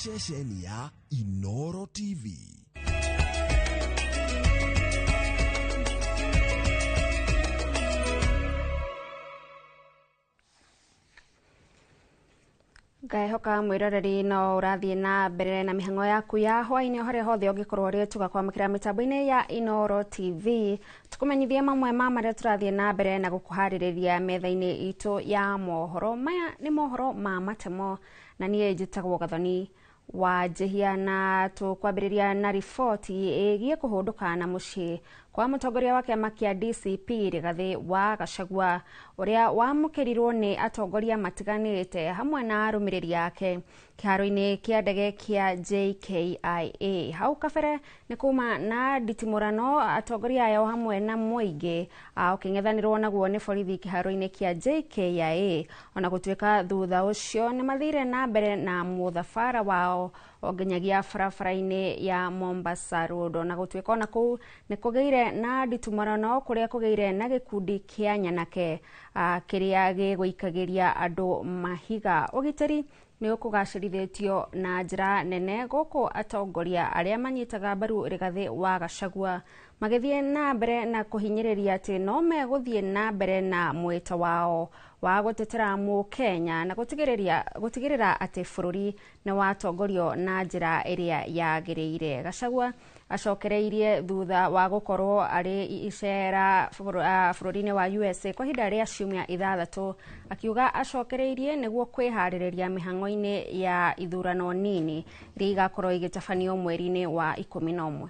Ceceni ya Inoro TV. Ngaĩhoka mwĩroreri no ũrathiĩ na mbere na mĩhang'o yaku ya hwaĩ-inĩ o harĩa hothe ũngĩkorwo ũrĩ tũgakwamũkĩra mĩtambo-inĩ ya Inoro TV tũkũmenyithie mamwe ma marĩa tũrathiĩ na mbere na gũkũharĩrĩria metha-inĩ itũ ya mohoro. Maya nĩ mohoro ma matemo na niĩ njĩtagwo Gathoni wa Njihia, na tũkwambĩrĩria na riboti ĩgiĩ kũhũndũka na mũciĩ kwa mũtongoria wa kĩama kĩa DCP Rigathĩ wa Gachagua ũrĩa wamũkĩrirwo nĩ atongoria matiganĩte hamwe na arũmĩrĩri ake kĩharo-inĩ kĩa ndege kĩa JKIA. Hau kabere nĩ kuma na nditimũrano atongoria aya hamwe na mũingĩ ũkĩng'ethanĩrwo naguo nĩ borithi kĩharo-inĩ kĩa JKIA, ona gũtuĩka thutha ũcio nĩ mathire na mbere na mũthabara wao nginyagia barabara-inĩ ya Mombasa Road. Ona gũtuĩka ona kũu nĩ kũgĩire na nditimũrano kũrĩa kũgĩire na gĩkundi kĩa nyanake kĩrĩa gĩgũikagĩria andũ mahiga. Ũgitĩri nĩ ũkũgacĩrithĩtio na njĩra nene gũkũ atongoria arĩa manyitaga mbaru Rigathĩ wa Gachagua magĩthiĩ na mbere na kũhinyĩrĩria atĩ no megũthiĩ na mbere na mwĩto wao wa gũtetera mũkenya na gũtigĩrĩra atĩ bũrũri nĩ watongorio na njĩra ĩrĩa yagĩrĩire. Gachagua acokereirie thutha wa gũkorwo arĩ icera bũrũri-inĩ wa USA kwa ihinda rĩa ciumia 6, akiuga acokereirie nĩguo kwĩharĩrĩria mĩhang'o-inĩ ya ithurano nini iria igakorwo igĩtabanio mweri-inĩ wa 11.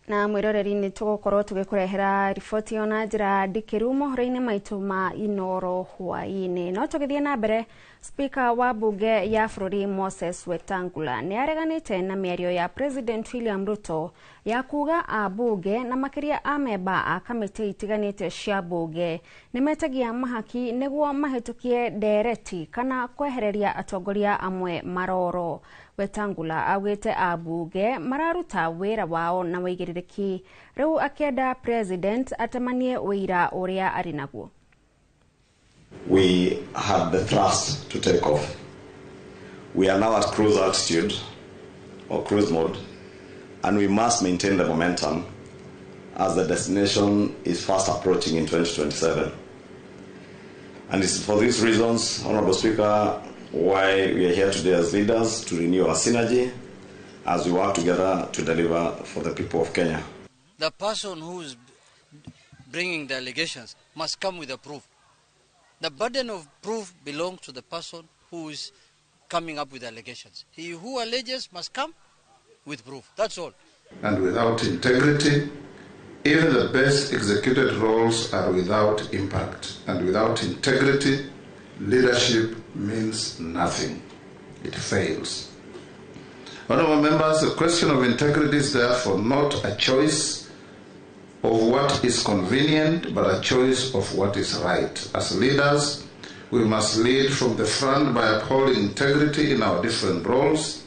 Na mwĩroreri nĩ tũgũkorwo tũgĩkũrehera riboti ĩyo na njĩra ndikĩru mohoro-inĩ maitũ ma Inoro hwaĩ-inĩ. No tũgĩthiĩ na mbere, Speaker wa bunge ya bũrũri Moses Wetangula nĩ areganĩte na mĩario ya President William Ruto ya kuga ambunge na makĩria amemba a kamĩtĩ itiganĩte cia bunge nĩ metagia mahaki nĩguo mahĩtũkie ndereti kana kwehereria atongoria amwe maroro. Wetangula augĩte ambunge mararuta wĩra wao na wĩigĩrĩrĩki, rĩu akĩenda President atemanie ũira ũrĩa arĩ naguo. We had the thrust to take off. We are now at cruise altitude or cruise mode, and we must maintain the momentum as the destination is fast approaching in 2027. And it's for these reasons, Honorable Speaker, why we are here today as leaders to renew our synergy as we work together to deliver for the people of Kenya. The person who is bringing the allegations must come with a proof. The burden of proof belongs to the person who is coming up with allegations. He who alleges must come with proof. That's all. And without integrity, even the best executed roles are without impact. And without integrity, leadership means nothing. It fails. Honorable members, the question of integrity is therefore not a choice of what is convenient, but a choice of what is right. As leaders, we must lead from the front by upholding integrity in our different roles,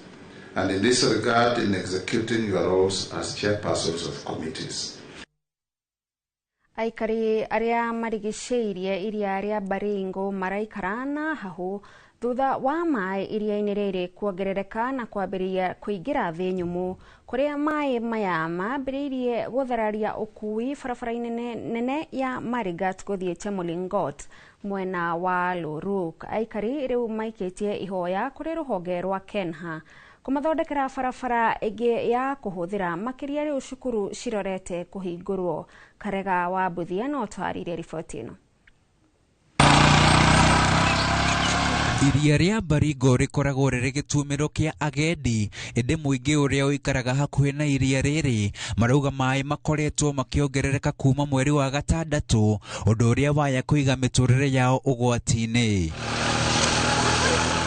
and in this regard, in executing your roles as chairpersons of committees. Aikari arĩa marigicĩirie iria rĩa Baringo maraikara na hahu thutha wa maĩ iria-inĩ rĩrĩ kuongerereka na kwambĩrĩria kũingĩra thĩ nyũmũ kũrĩa maĩ maya mambĩrĩirie gũthararia ũkui barabara-inĩ nene ya Marigat gũthiĩ Chemolingot mwena wa Loruk. Aikari rĩu maikĩtie ihoya kũrĩ rũhonge rwa Kenha kũmathondekera barabara ĩngĩ ya kũhũthĩra, makĩria rĩu cukuru cirorete kũhingũrwo. Karega wa Mbuthia no twarĩrie riboti ĩno. Iria rĩa Baringo rĩkoragwo rĩrĩ gĩtumĩro kĩa agendi, ĩndĩ mũingĩ ũrĩa ũikaraga hakuhĩ na iria rĩrĩ marauga maĩ makoretwo makĩongerereka kuma mweri wa 6, ũndũ ũrĩa waya kũiga mĩtũrĩre yao ũgwati-inĩ.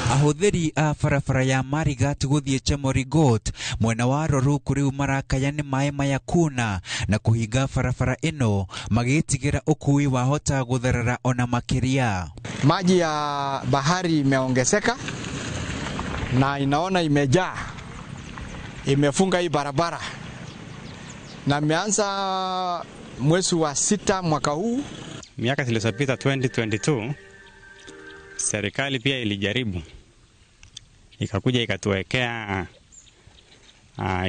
Ahũthĩri a barabara ya Marigat gũthiĩ Chemoringot mwena wa Loruk rĩu marakaya nĩ maĩ maya kuna na kũhinga barabara ĩno magĩtigĩra ũkui wahota gũtherera ona makĩria. Maji ya bahari imeongezeka na inaona imejaa, imefunga hii barabara. na imeanza mwezi wa 6 mwaka huu. Miaka zilizopita 2022 serikali pia ilijaribu, ikakuja ikatuwekea,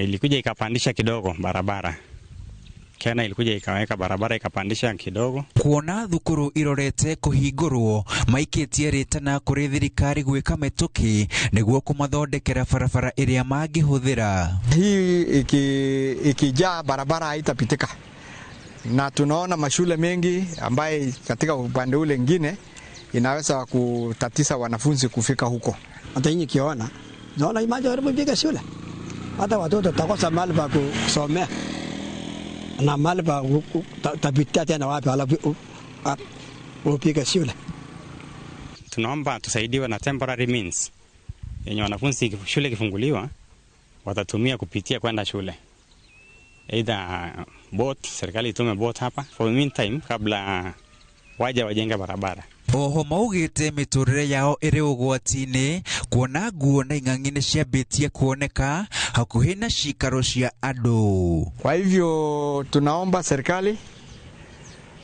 ilikuja ikapandisha kidogo barabara. Kena ilikuja ikaweka barabara ikapandisha kidogo. Kuona thukuru irorete kuhingurwo maikitie ritana kuri thirikari gwika mituki niguo kumathondekera barabara iria mangihuthira. Hii ikijaa barabara haitapitika, na tunaona mashule mengi ambaye katika upande ule mwingine inaweza kutatisa wanafunzi kufika huko. Hata nyinyi kiona, naona imaji walipopiga shule, hata watoto takosa mahali pa kusomea na mahali pa tapitia tena wapi alafu upige shule. Tunaomba tusaidiwe na temporary means yenye wanafunzi shule kifunguliwa watatumia kupitia kwenda shule. Either boat, serikali itume boat hapa for the meantime kabla waje wajenge barabara. Oho maugite miturire yao iri ugwati-ini kuona nguo na ing'ang'i nĩ ciambĩtie kuoneka hakuhĩ na cikaro cia andũ. Kwa hivyo tunaomba serikali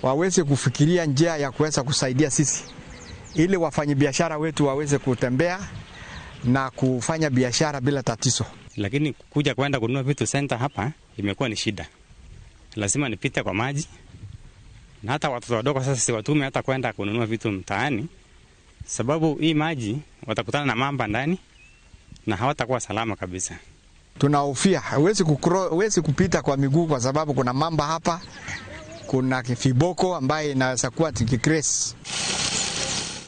waweze kufikiria njia ya kuweza kusaidia sisi ili wafanyabiashara wetu waweze kutembea na kufanya biashara bila tatizo. Lakini kuja kwenda kununua vitu center hapa imekuwa ni shida. Lazima nipite kwa maji. Na hata watoto wadogo sasa siwatume hata kwenda kununua vitu mtaani, sababu hii maji watakutana na mamba ndani na hawatakuwa salama kabisa. Tunahofia huwezi kupita kwa miguu kwa sababu kuna mamba hapa, kuna viboko ambaye inaweza kuwa tikikres.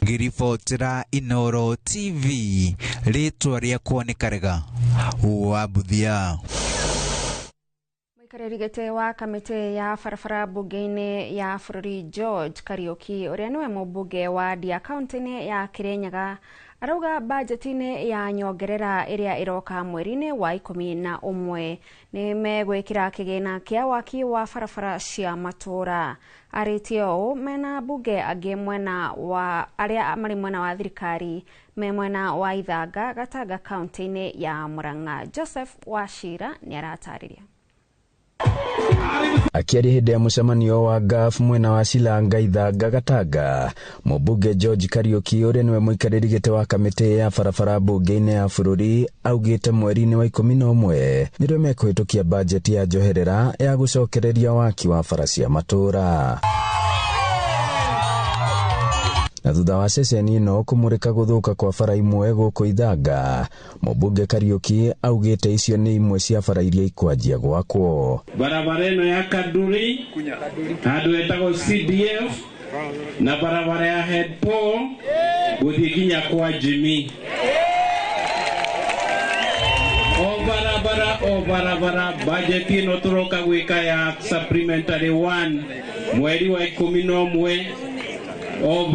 Ngiribotera Inooro TV, ritwa rĩakwa nĩ Karega wa Buthia. Mũikarĩri gĩtĩ wa kamĩtĩ ya barabara mbunge-inĩ ya bũrũri George Kariuki ũrĩa nĩwe mũmbunge wa Ndia kaunti-inĩ ya Kirinyaga arauga bajeti-inĩ ya nyongerera ĩrĩa ĩroka mweri-inĩ wa 11 nĩ megwĩkĩra kĩgĩna kĩa waki wa barabara cia matũũra. Arĩtie ũũ mena mbunge angĩ mwena wa arĩa marĩ mwena wa thirikari me mwena wa Ithanga Gatanga kaunti-inĩ ya Murang'a. Joseph Wachira nĩaratarĩria. Akiaria hĩndĩ ya mũcemanio wa GAF mwena wa Silanga Ithanga Gatanga, mũmbunge George Kariuki ũrĩa nĩwe mũikarĩri gĩtĩ wa kamĩtĩ ya barabara mbunge-inĩ ya bũrũri augĩte mweri-inĩ wa 11 nĩrĩo mekũhĩtũkia bajeti ya njoherera ya gũcokereria waki wa bara cia matũũra. Na thutha wa ceceni ĩno kũmũrĩka gũthũka kwa bara imwe gũkũ Ithanga, mũmbunge Kariuki augĩte icio nĩ imwe cia bara iria ikwanjia gwakwo. Barabara ĩno ya Kaduri handũ hetagwo CDF na barabara ya Head Paul gũthiĩ nginya kwa Jimmy. O barabara bajeti ĩno tũroka gwĩka ya supplementary 1 mweri wa 11 o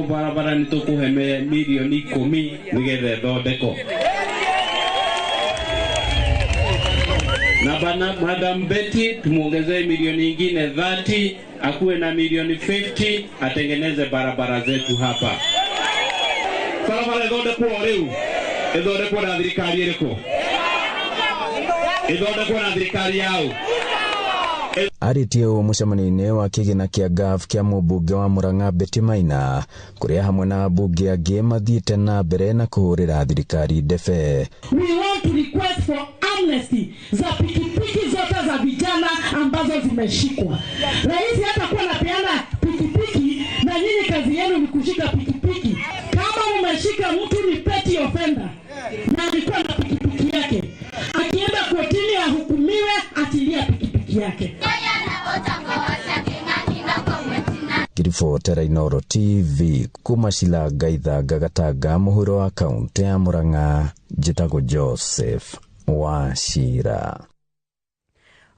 barabara nĩ tũkũhe milioni 10 nĩgetha ĩthondekwo. Na bana Madam Betty tumuongezee milioni ingine 30, akuwe na milioni 50 atengeneze barabara zetu hapa. Barabara ithondekwo rĩu, ithondekwo na thirikari ĩrĩkũ? Ithondekwo na thirikari yao. Arĩtie ũũ mũcemanio-inĩ wa kĩgĩna kĩa GAF kĩa mũmbunge wa Murang'a Betty Maina, kũrĩa hamwe na ambunge angĩ mathiĩte na mbere na kũhũrĩra thirikari ndebe. We want to request for amnesty za pikipiki zote za vijana ambazo zimeshikwa. Rais hatakuwa anapeana pikipiki na nyinyi kazi yenu ni kushika pikipiki. Kama umeshika mtu ni petty offender na alikuwa na pikipiki yake, akienda kotini ahukumiwe, atilia pikipiki yake. Ngiribotera Inooro TV kuma Silanga Ithanga Gatanga mũhuro wa kaunti ya Murang'a, njĩtagwo Joseph Wachira.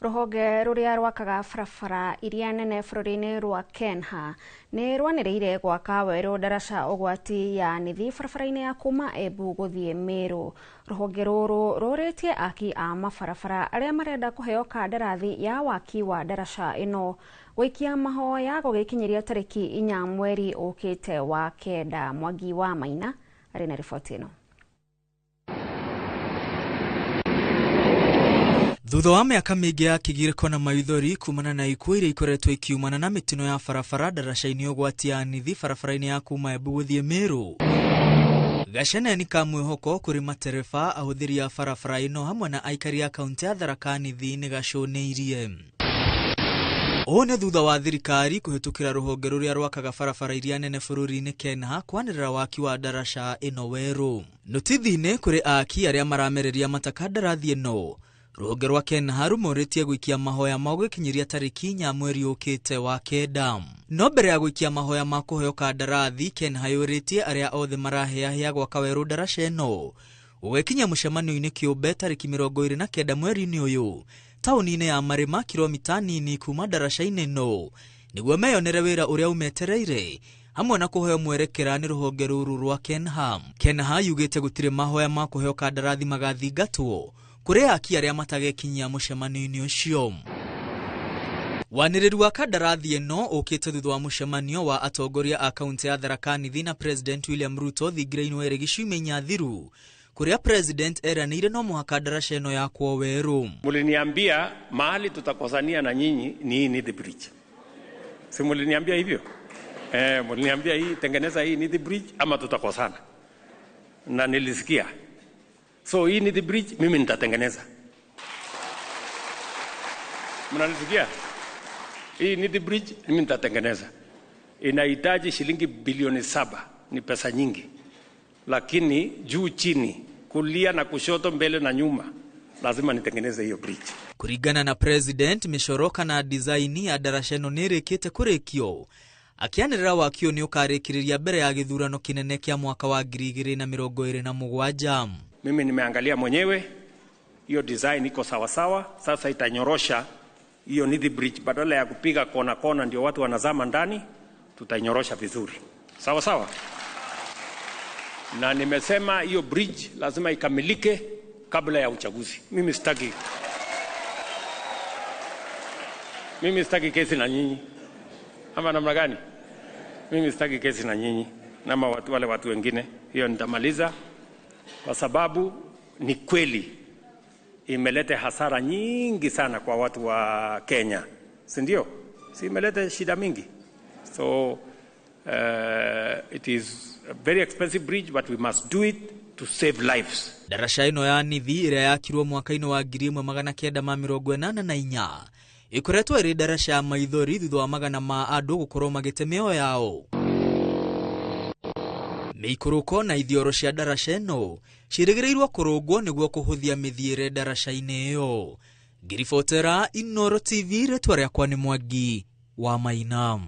Rũhonge rũrĩa rwakaga barabara iria nene bũrũri-inĩ rwa Kenha nĩ rwanĩrĩire gwaka werũ ndaraca ũgwati ya nĩthi barabara-inĩ ya kuma Embu gũthiĩ Meru. Rũhonge rũrũ rũrĩtie aki a mabarabara arĩa marenda kũheo kandarathi ya waki wa ndaraca ĩno gũikia mahoya gũgĩkinyĩria tarĩki 4 mweri ũkĩte wa 9. Mwangi wa Maina arĩ na riboti ĩno. Thutha wa mĩaka mĩingĩ ya kĩgirĩko na maithori kumana na ikuũ iria ikoretwo ikiumana na mĩtino ya barabara ndaraca-inĩ ũgwati ya Nithi barabara-inĩ ya kuma Embu gũthiĩ Meru. Gaceneni ka mwĩhoko kũrĩ matereba ahũthĩri a barabara ĩno hamwe na aikari a kaunti ya Tharaka Nithi nĩ gacũnĩirie. Ũũ nĩ thutha wa thirikari kũhĩtũkĩra rũhonge rũrĩa rwakaga barabara iria nene bũrũri-inĩ KENHA kwanĩrĩra waki wa ndaraca ĩno werũ. Notithi-inĩ kũrĩ aaki arĩa maramereria matakandarathi ĩno, rũhonge rwa KENHA rumũrĩtie gũikia mahoya mao gũkinyĩria tarĩki 4 mweri ũkĩte wa 9. No mbere ya gũikia mahoya ma kũheo kandarathi, KENHA yũrĩtie arĩa othe maraheahea gwaka werũ ndaraca ĩno gũgĩkinya mũcemanio-inĩ kĩũmbe tarĩki 29 mweri-inĩ ũyũ taũni-inĩ ya Marĩma kilomita nini kuma ndaraca-inĩ ĩno nĩguo meyonere wĩra ũrĩa ũmetereire hamwe na kũheo mwerekera nĩ rũhonge rũrũ rwa KENHA. KENHA yugĩte gũtirĩ mahoya ma kũheo kandarathi magathingatwo kũrĩ aaki arĩa matagekinyia mũcemanio-inĩ ũcio. Wanĩrĩru wa kandarathi ĩno ũkĩte thutha wa mũcemanio wa atongoria a kaunti ya Tharaka Nithi na President William Ruto thingira-inĩ wa Eregi ciumia inya thiru, kũrĩa President eranĩire no mũhaka ndaraca ĩno yakwo werũ. Muliniambia mahali tutakosania na nyinyi ni hii Nithi Bridge. Si muliniambia hivyo? Muliniambia hii tengeneza hii Nithi Bridge ama tutakosana. Na nilisikia. So hii Nithi Bridge mimi nitatengeneza. Mnanisikia? Hii Nithi Bridge mimi nitatengeneza. Inahitaji shilingi bilioni 7, ni pesa nyingi. Lakini juu chini, kulia na kushoto, mbele na nyuma, lazima nitengeneze hiyo bridge. Kuringana na President, mĩcoro kana design ya ndaraca ĩno nĩ ĩrĩkĩte kũrĩkio. Akĩanĩrĩra waki ũyũ nĩ ũkarĩkĩrĩria mbere ya gĩthurano kĩnene kĩa mwaka wa 2027. Mimi nimeangalia mwenyewe hiyo design iko sawa sawa, sasa itanyorosha hiyo Nithi Bridge, badala ya kupiga kona kona ndio watu wanazama ndani, tutainyorosha vizuri. Sawa sawa. Na nimesema hiyo bridge lazima ikamilike kabla ya uchaguzi. Mimi sitaki kesi na nyinyi. Ama namna gani? Mimi sitaki kesi na nyinyi na watu wale watu wengine. Hiyo nitamaliza kwa sababu ni kweli imeleta hasara nyingi sana kwa watu wa Kenya. Si ndio? Si imeleta shida mingi. So it is a very expensive bridge, but we must do it to save lives. Ndaraca ĩno ya Nithi ĩrĩa yakirwo mwaka-inĩ wa 1984 ĩkoretwo ĩrĩ ndaraca ya maithori thutha wa magana ma andũ gũkorwo magĩte mĩoyo yao. Mĩikũrũko na ithioro cia ndaraca ĩno ciĩrĩgĩrĩirwo kũrũngwo nĩguo kũhũthia mĩthiĩre ndaraca-inĩ ĩyo. Ngĩribotera Inooro TV, rĩtwa rĩakwa nĩ Mwangi wa Maina.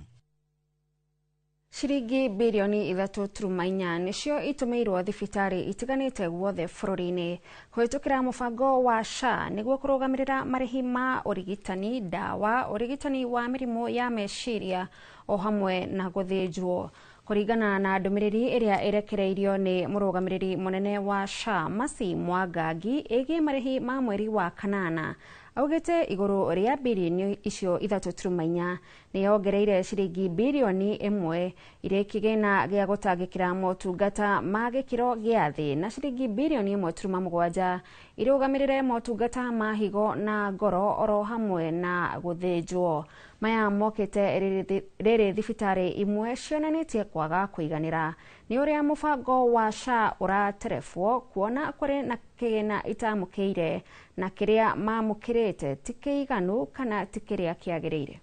Ciringi birioni 3.4 nĩcio itũmĩirwo thibitarĩ itiganĩte guothe bũrũri-inĩ kũhĩtũkĩra mũbango wa SHA nĩguo kũrũgamĩrĩra marĩhi ma ũrigitani, ndawa, ũrigitani wa mĩrimũ ya meciria o hamwe na gũthĩnjwo. Kũringana na ndũmĩrĩri ĩrĩa ĩrekereirio nĩ mũrũgamĩrĩri mũnene wa SHA Mercy Mwangangi ĩgiĩ marĩhi ma mweri wa 8, augĩte igũrũ rĩa birioni icio 3.4 nĩ yongereire ciringi birioni 1 irĩ kĩgĩna gĩa gũtangĩkĩra motungata ma gĩkĩro gĩa thĩ na ciringi birioni 1.7 irũgamĩrĩre motungata ma higo na ngoro oro hamwe na gũthĩnjwo. Maya mokĩte rĩrĩ thibitarĩ imwe cionanĩtie kwaga kũiganĩra nĩ ũrĩa mũbango wa SHA ũraterebwo kuona kũrĩ na kĩgĩna itamũkĩire na kĩrĩa mamũkĩrĩte ti kĩiganu kana ti kĩrĩa kĩagĩrĩire.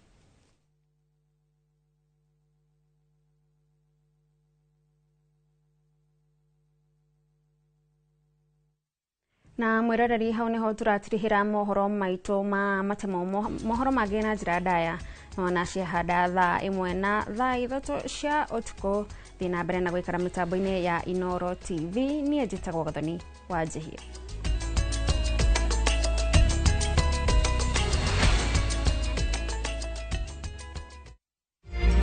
Na mwĩroreri hau nĩho tũratirihĩra mohoro maitũ ma matemo mohoro mangĩ na njĩra ndaya nona ciahanda thaa 1 na thaa 3 cia ũtukũ. Thiĩ na mbere na gũikara mĩtambo-inĩ ya Inooro TV. Niĩ njĩtagwo Gathoni wa Njihia.